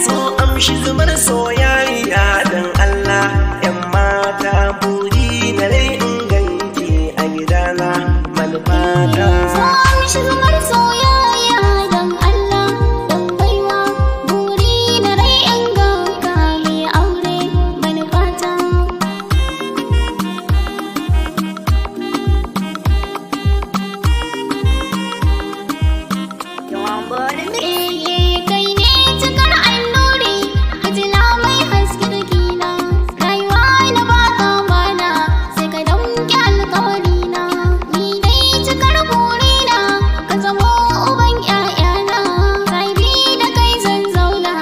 So amshi zumar soyayya dan Allah, yan mata, buri na rai in ganki a gidana, manufata. So amshi zumar soyayya dan Allah, dan baiwa, buri na rai in ganka mai aure, manufata. Eh, kai ne cikar annuri, fitila mai haske jikina, rayuwa na baka mana, sai ka damƙe alƙawarina. Ni dai cikar burina, ka zamo uban ƴaƴana, sahibi da kai zan zauna.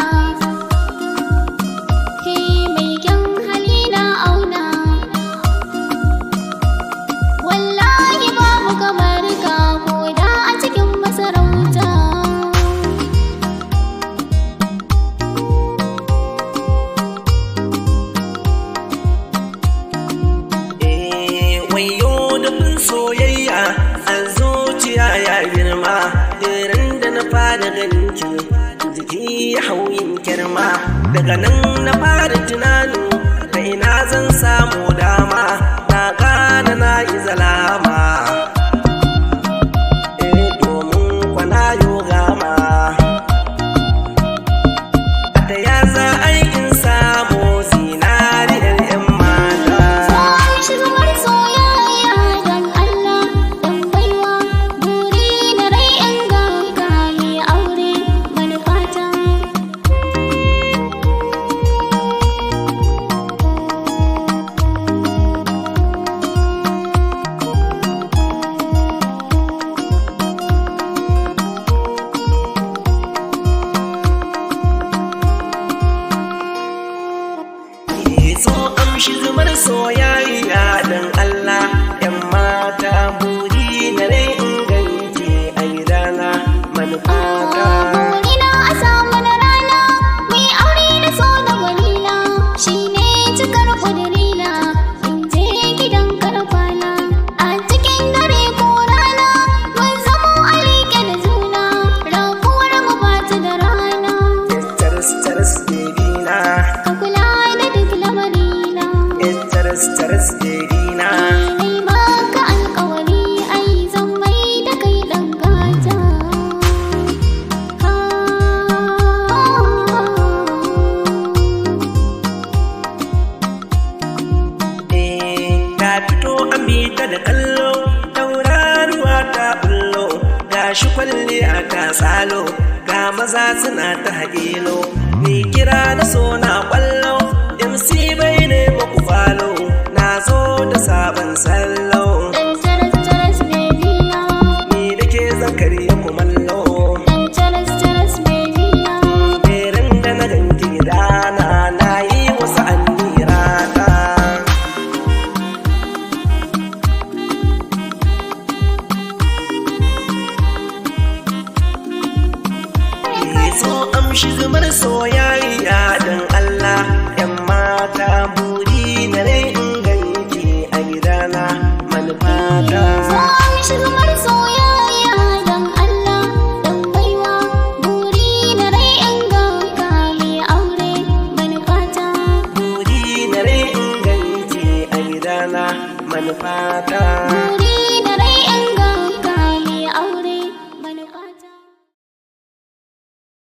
He mai kyan hali na auna, wallahi babu kamar ka ko da a cikin masarauta. Eh, wayo dafin soyayya a zuciya ya girma, irin da na fara ganin ki, jiki ya hauyin kirma. Daga nan na fara tunanin da ina zan samu dama na gane na yi zalama. Eh, domin kwana yo gama da ya za a yi in samu zinariyar 'yan mata. So amshi zumar soyayya dan Allah, dan baiwa, buri na rai in ganka mai aure, manufata. So amshi zumar soyayya dan Allah, yan mata, buri na rai in ganki a gidana, manufata. Burina a samu na rana, mai aure da so da gwanina, shine cikar ƙudurina, in je gidan karfana, a cikin dare ko rana, mun zamo a liƙe da juna, rabuwar mu ba ta da rana. Charas charas baby na. Ka kula da duk lamarina. Charas charas baby na. Nai maka alƙawari, ai zan mai da kai ɗan gata. Eh, ta fito an bi ta da kallo, tauraruwa ta bullo, gashi kwalle a ta salo, ga maza suna ta haƙilo, ni kira na so na kwallo, MC bai ne maku falo, na zo da sabon sallo. Ɗan charas charas baby na. Ni da ke zan karya kumallo. Ɗan charas charas baby na. Berin da na ganki gidana, na yi wasu annirata. So amshi zumar soyayya dan Allah, yan mata, buri na rai in ganki a gidana, manufata. So amshi zumar soyayya dan Allah, dan baiwa, buri na rai in ganka mai aure, manufata. Buri na rai in ganki a gidana, manufata. Buri